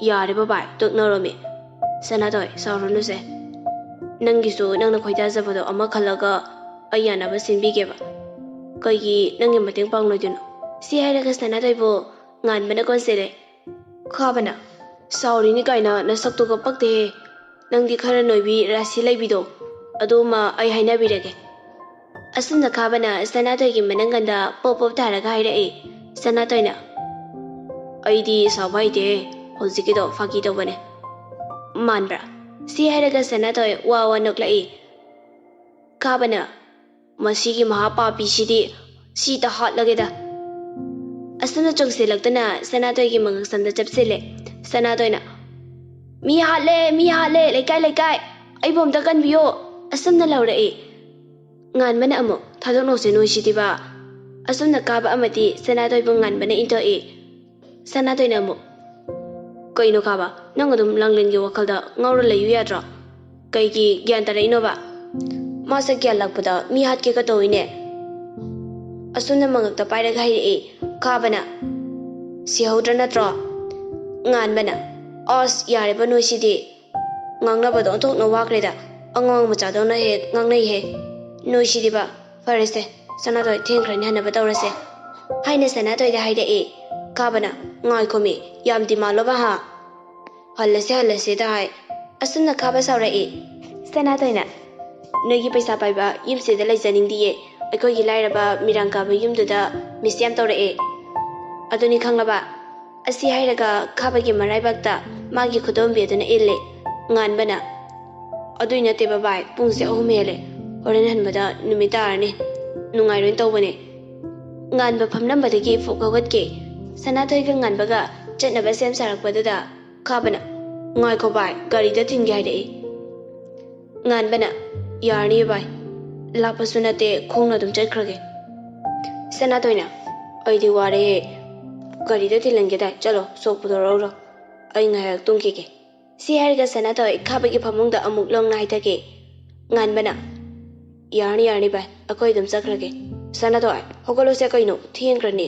"ꯌꯥꯔꯦ ꯕꯕꯥꯏ, ꯇꯣꯛꯅꯔꯣꯃꯤ꯫ ꯁꯅꯥꯇꯣꯏ, ꯁꯥꯎꯔꯨꯅꯨꯁꯦ꯫ ꯅꯪꯒꯤꯁꯨ ꯅꯪꯅ ꯈꯣꯏꯗꯥꯖꯕꯗꯣ ꯑꯃ ꯈꯜꯂꯒ ꯑꯩ ꯌꯥꯅꯕ ꯁꯤꯟꯕꯤꯒꯦꯕ꯫ ꯀꯩꯒꯤ ꯅꯪꯒꯤ ꯃꯇꯦꯡ ꯄꯥꯡꯂꯣꯏꯗꯣꯏꯅꯣ?" ꯁꯤ ꯍꯥꯏꯔꯒ ꯁꯅꯥꯇꯣꯏꯕꯨ ꯉꯥꯟꯕꯅ ꯀꯣꯟꯁꯤꯜꯂꯦ꯫ ꯈꯥꯕꯅ, "ꯁꯥꯎꯔꯤꯅꯤ ꯀꯥꯏꯅ ꯅꯁꯛꯇꯨꯒ ꯄꯛꯇꯦꯍꯦ꯫ ꯅꯪꯗꯤ ꯈꯔ ꯅꯣꯏꯕꯤ ꯔꯥꯁꯤ ꯂꯩꯕꯤꯗꯣ, ꯑꯗꯨꯃ ꯑꯩ ꯍꯥꯏꯅꯕꯤꯔꯒꯦ꯫" ꯑꯁꯨꯝꯅ ꯈꯥꯕꯅ ꯁꯅꯥꯇꯣꯏꯒꯤ ꯃꯅꯪꯒꯟꯗ ꯄꯣꯞ ꯄꯣꯞ ꯊꯥꯔꯒ ꯍꯥꯏꯔꯛꯏ꯫ ꯁꯅꯥꯇꯣꯏꯅ, "ꯑꯩꯗꯤ ꯁꯥꯎꯕ ꯍꯩꯇꯦ, ꯍꯧꯖꯤꯛꯀꯤꯗꯣ ꯐꯥꯒꯤ ꯇꯧꯕꯅꯦ꯫ ꯃꯥꯟꯕ꯭ꯔꯥ?" ꯁꯤ ꯍꯥꯏꯔꯒ ꯁꯅꯥꯇꯣꯏ ꯋꯥ ꯋꯥ ꯅꯣꯛꯂꯛꯏ꯫ ꯈꯥꯕꯅ, "ꯃꯁꯤꯒꯤ ꯃꯍꯥꯄꯥꯄꯤꯁꯤꯗꯤ ꯁꯤꯗ ꯍꯥꯠꯂꯒꯦꯗ꯫" ꯑꯁꯨꯝꯅ ꯆꯣꯡꯁꯤꯜꯂꯛꯇꯨꯅ ꯁꯅꯥꯇꯣꯏꯒꯤ ꯃꯉꯛꯁꯝꯗ ꯆꯞꯁꯤꯜꯂꯦ꯫ ꯁꯅꯥꯇꯣꯏꯅ, "ꯃꯤ ꯍꯥꯠꯂꯦ, ꯃꯤ ꯍꯥꯠꯂꯦ, ꯂꯩꯀꯥꯏ, ꯂꯩꯀꯥꯏ, ꯑꯩꯕꯨ ꯑꯝꯇ ꯀꯟꯕꯤꯌꯣ!" ꯑꯁꯨꯝꯅ ꯂꯥꯎꯔꯛꯏ꯫ ꯉꯥꯟꯕꯅ ꯑꯃꯨꯛ, "ꯊꯥꯗꯣꯛꯅꯧꯁꯦ ꯅꯣꯏꯁꯤꯗꯤꯕ!" ꯑꯁꯨꯝꯅ ꯀꯥꯕ ꯑꯃꯗꯤ ꯁꯅꯥꯇꯣꯏꯕꯨ ꯉꯥꯟꯕꯅ ꯏꯟꯊꯣꯛꯏ꯫ ꯁꯅꯥꯇꯣꯏꯅ ꯑꯃꯨꯛ, "ꯀꯩꯅꯣ ꯀꯥꯕ, ꯅꯪ ꯑꯗꯨꯝ ꯂꯥꯡꯂꯦꯟꯒꯤ ꯋꯥꯈꯜꯗ ꯉꯥꯎꯔ ꯂꯩꯌꯨ ꯌꯥꯗ꯭ꯔꯣ? ꯀꯩꯒꯤ ꯒ꯭ꯌꯥꯟ ꯇꯥꯔꯛꯏꯅꯣꯕ?" ꯃꯥꯁꯦ ꯒ꯭ꯌꯥꯟ ꯂꯥꯛꯄꯗ ꯃꯤ ꯍꯥꯠꯀꯦꯒ ꯇꯧꯏꯅꯦ꯫ ꯑꯁꯨꯝꯅ ꯃꯉꯛꯇ ꯄꯥꯏꯔꯒ ꯍꯥꯏꯔꯛꯏ꯫ ꯀꯥꯕꯅ, "ꯁꯤꯍꯧꯗ꯭ꯔ ꯅꯠꯇ꯭ꯔꯣ?" ꯉꯥꯟꯕꯅ, "ꯑꯁ, ꯌꯥꯔꯦꯕ ꯅꯣꯏꯁꯤꯗꯤ꯫ ꯉꯥꯡꯅꯕꯗꯣ ꯑꯣꯟꯊꯣꯛꯅ ꯋꯥꯈ꯭ꯔꯦꯗ꯫ ꯑꯉꯥꯡ ꯃꯆꯥꯗꯧꯅ ꯍꯦꯛ ꯉꯥꯡꯅꯩꯍꯦ꯫ ꯅꯣꯏꯁꯤꯗꯤꯕ꯫ ꯐꯔꯦꯁꯦ, ꯁꯅꯥꯇꯣꯏ, ꯊꯦꯡꯈ꯭ꯔꯅꯤ, ꯍꯟꯅꯕ ꯇꯧꯔꯁꯦ," ꯍꯥꯏꯅ ꯁꯅꯥꯇꯣꯏꯗ ꯍꯥꯏꯔꯛꯏ꯫ ꯀꯥꯕꯅ, "ꯉꯥꯏꯈꯣꯃꯤ, ꯌꯥꯝ ꯗꯤꯃꯥꯟꯂꯣꯕ ꯍꯥ? ꯍꯜꯂꯁꯦ, ꯍꯜꯂꯁꯦꯗ ꯍꯥꯏ꯫" ꯑꯁꯨꯝꯅ ꯀꯥꯕ ꯁꯥꯎꯔꯛꯏ꯫ ꯁꯅꯥꯇꯣꯏꯅ, "ꯅꯣꯏꯒꯤ ꯄꯩꯁꯥ ꯄꯥꯏꯕ ꯌꯨꯝꯁꯤꯗ ꯂꯩꯖꯅꯤꯡꯗꯤꯌꯦ, ꯑꯩꯈꯣꯏꯒꯤ ꯂꯥꯏꯔꯕ ꯃꯤꯔꯥꯡ ꯀꯥꯕ ꯌꯨꯝꯗꯨꯗ ꯃꯤꯁ ꯌꯥꯝ ꯇꯧꯔꯛꯑꯦ꯫ ꯑꯗꯨꯅꯤ ꯈꯪꯂꯕ?" ꯑꯁꯤ ꯍꯥꯏꯔꯒ ꯈꯥꯕꯒꯤ ꯃꯔꯥꯏꯕꯥꯛꯇ ꯃꯥꯒꯤ ꯈꯨꯗꯣꯝꯕꯤ ꯑꯗꯨꯅ ꯏꯜꯂꯦ꯫ ꯉꯥꯟꯕꯅ, "ꯑꯗꯨꯏ ꯅꯠꯇꯦ ꯕꯕꯥꯏ, ꯄꯨꯡꯁꯦ ꯑꯍꯨꯝ ꯍꯦꯜꯂꯦ, ꯍꯣꯔꯦꯟ ꯍꯟꯕꯗ ꯅꯨꯃꯤꯠ ꯇꯥꯔꯅꯤ, ꯅꯨꯡꯉꯥꯏꯔꯣꯏꯅ ꯇꯧꯕꯅꯦ꯫" ꯉꯥꯟꯕ ꯐꯝꯂꯝꯕꯗꯒꯤ ꯐꯨꯛ ꯍꯧꯒꯠꯀꯦ꯫ ꯁꯅꯥꯊꯣꯏꯒ ꯉꯥꯟꯕꯒ ꯆꯠꯅꯕ ꯁꯦꯝ ꯁꯥꯔꯛꯄꯗꯨꯗ ꯈꯥꯕꯅ, "ꯉꯥꯏꯈꯣ ꯚꯥꯏ, ꯒꯥꯔꯤꯗ ꯊꯤꯟꯒꯦ ꯍꯥꯏꯔꯛꯏ꯫" ꯉꯥꯟꯕꯅ, "ꯌꯥꯔꯅꯤꯌꯦ ꯚꯥꯏ, ꯂꯥꯞꯄꯁꯨ ꯅꯠꯇꯦ, ꯈꯣꯡꯅ ꯑꯗꯨꯝ ꯆꯠꯈ꯭ꯔꯒꯦ꯫" ꯁꯅꯥꯊꯣꯏꯅ, "ꯑꯩꯗꯤ ꯋꯥꯔꯦꯍꯦ, ꯒꯥꯔꯤꯗ ꯊꯤꯜꯍꯟꯒꯦ ꯗꯥꯏ, ꯆꯠꯂꯣ, ꯁꯣꯛ ꯄꯨꯊꯣꯔꯛꯎꯔꯣ, ꯑꯩ ꯉꯥꯏꯍꯥꯛ ꯇꯨꯝꯈꯤꯒꯦ꯫" ꯁꯤ ꯍꯥꯏꯔꯒ ꯁꯅꯥꯇꯣꯏ ꯈꯥꯕꯒꯤ ꯐꯃꯨꯡꯗ ꯑꯃꯨꯛ ꯂꯣꯡꯅ ꯍꯥꯏꯊꯈꯤ꯫ ꯉꯥꯟꯕꯅ, "ꯌꯥꯔꯅꯤ, ꯌꯥꯔꯅꯤ ꯚꯥꯏ, ꯑꯩꯈꯣꯏ ꯑꯗꯨꯝ ꯆꯠꯈ꯭ꯔꯒꯦ꯫ ꯁꯅꯥꯇꯣꯏ, ꯍꯧꯒꯠꯂꯣꯁꯦ ꯀꯩꯅꯣ, ꯊꯦꯡꯈ꯭ꯔꯅꯤ꯫"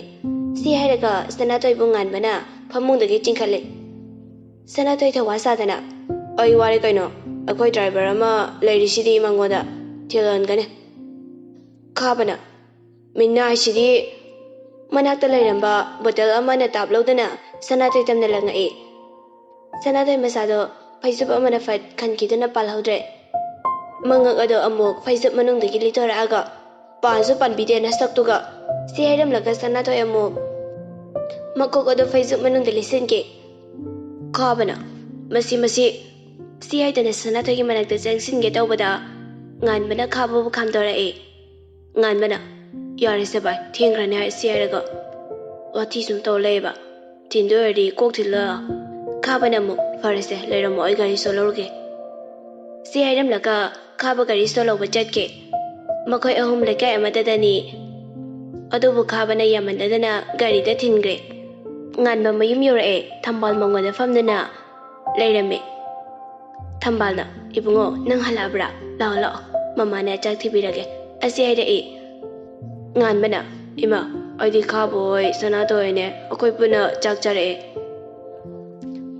ꯁꯤ ꯍꯥꯏꯔꯒ ꯁꯅꯥꯇꯣꯏꯕꯨ ꯉꯥꯟꯕꯅ ꯐꯃꯨꯡꯗꯒꯤ ꯆꯤꯡꯈꯠꯂꯦ꯫ ꯁꯅꯥꯇꯣꯏ ꯊꯧꯋꯥ ꯁꯥꯗꯅ, "ꯑꯩ ꯋꯥꯔꯦ ꯀꯩꯅꯣ, ꯑꯩꯈꯣꯏ ꯗ꯭ꯔꯥꯏꯚꯔ ꯑꯃ ꯂꯩꯔꯤꯁꯤꯗꯤ ꯃꯉꯣꯟꯗ ꯊꯤꯜꯍꯟꯒꯅꯤ꯫" ꯈꯥꯕꯅ, "ꯃꯤꯅꯥ ꯍꯥꯏꯁꯤꯗꯤ!" ꯃꯅꯥꯛꯇ ꯂꯩꯔꯝꯕ ꯕꯣꯇꯜ ꯑꯃꯅ ꯇꯥꯞ ꯂꯧꯗꯨꯅ ꯁꯅꯥꯇꯣꯏ ꯇꯝꯅ ꯂꯪꯉꯛꯏ꯫ ꯁꯅꯥꯇꯣꯏ ꯃꯁꯥꯗꯣ ꯐꯩꯖꯨꯞ ꯑꯃꯅ ꯐꯠ ꯈꯟꯈꯤꯗꯨꯅ ꯄꯥꯜꯍꯧꯗ꯭ꯔꯦ꯫ ꯃꯉꯛ ꯑꯗꯣ ꯑꯃꯨꯛ ꯐꯩꯖꯨꯞ ꯃꯅꯨꯡꯗꯒꯤ ꯂꯤꯊꯣꯔꯛꯑꯒ, "ꯄꯥꯟꯁꯨ ꯄꯥꯟꯕꯤꯗꯦ ꯅꯁꯛꯇꯨꯒ!" ꯁꯤ ꯍꯥꯏꯔꯝꯂꯒ ꯁꯅꯥꯇꯣꯏ ꯑꯃꯨꯛ ꯃꯀꯣꯛ ꯑꯗꯨ ꯐꯩꯖꯨꯞ ꯃꯅꯨꯡꯗ ꯂꯤꯠꯁꯤꯟꯈꯤ꯫ ꯈꯥꯕꯅ, "ꯃꯁꯤ, ꯃꯁꯤ!" ꯁꯤ ꯍꯥꯏꯗꯅ ꯁꯅꯥꯇꯣꯏꯒꯤ ꯃꯅꯥꯛꯇ ꯆꯪꯁꯤꯟꯒꯦ ꯇꯧꯕꯗ, ꯉꯥꯟꯕꯅ ꯈꯥꯕꯕꯨ ꯈꯥꯝꯗꯣꯔꯛꯏ꯫ ꯉꯥꯟꯕꯅ, "ꯌꯥꯔꯦꯁꯦ ꯚꯥꯏ, ꯊꯦꯡꯈ꯭ꯔꯅꯤ ꯍꯥꯏ ꯁꯤ ꯍꯥꯏꯔꯒ ꯋꯥꯊꯤ ꯁꯨꯝ ꯇꯧ ꯂꯩꯌꯦꯕ꯫ ꯊꯤꯟꯗꯣꯏ ꯑꯣꯏꯔꯗꯤ ꯀꯣꯛ ꯊꯤꯜꯂ ꯂꯥꯛꯑꯣ꯫" ꯈꯥꯕꯅ ꯑꯃꯨꯛ, "ꯐꯔꯦꯁꯦ, ꯂꯩꯔꯝꯃꯣ, ꯑꯩ ꯒꯥꯔꯤ ꯁꯣ ꯂꯧꯔꯨꯒꯦ꯫" ꯁꯤ ꯍꯥꯏꯔꯝꯂꯒ ꯈꯥꯕ ꯒꯥꯔꯤ ꯁꯣ ꯂꯧꯕ ꯆꯠꯈꯤ꯫ ꯃꯈꯣꯏ ꯑꯍꯨꯝ ꯂꯩꯀꯥꯏ ꯑꯃꯠꯇꯗꯅꯤ꯫ ꯑꯗꯨꯕꯨ ꯈꯥꯕꯅ ꯌꯥꯝꯃꯟꯗꯗꯅ ꯒꯥꯔꯤꯗ ꯊꯤꯟꯈ꯭ꯔꯦ꯫ ꯉꯥꯟꯕ ꯃꯌꯨꯝ ꯌꯧꯔꯛꯑꯦ꯫ ꯊꯝꯕꯥꯜ ꯃꯉꯣꯟꯗ ꯐꯝꯗꯨꯅ ꯂꯩꯔꯝꯃꯦ꯫ ꯊꯝꯕꯥꯜꯅ, "ꯏꯕꯨꯡꯉꯣ, ꯅꯪ ꯍꯜꯂꯛꯑꯕ꯭ꯔꯥ? ꯂꯥꯛꯑꯣ, ꯂꯥꯛꯑꯣ, ꯃꯃꯥꯅ ꯆꯥꯛ ꯊꯤꯕꯤꯔꯒꯦ" ꯑꯁꯤ ꯍꯥꯏꯔꯛꯏ꯫ ꯉꯥꯟꯕꯅ, "ꯏꯃꯥ, ꯑꯩꯗꯤ ꯈꯥꯕ ꯍꯣꯏ ꯁꯅꯥꯇꯣꯏ ꯍꯣꯏꯅꯦ, ꯑꯩꯈꯣꯏ ꯄꯨꯟꯅ ꯆꯥꯛ ꯆꯥꯔꯛꯑꯦ꯫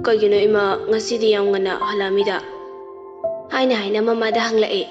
ꯀꯩꯒꯤꯅꯣ ꯏꯃꯥ, ꯉꯁꯤꯗꯤ ꯌꯥꯝ ꯉꯟꯅ ꯍꯜꯂꯛꯑꯝꯃꯤꯗ?" ꯍꯥꯏꯅ ꯍꯥꯏꯅ ꯃꯃꯥꯗ ꯍꯪꯂꯛꯏ꯫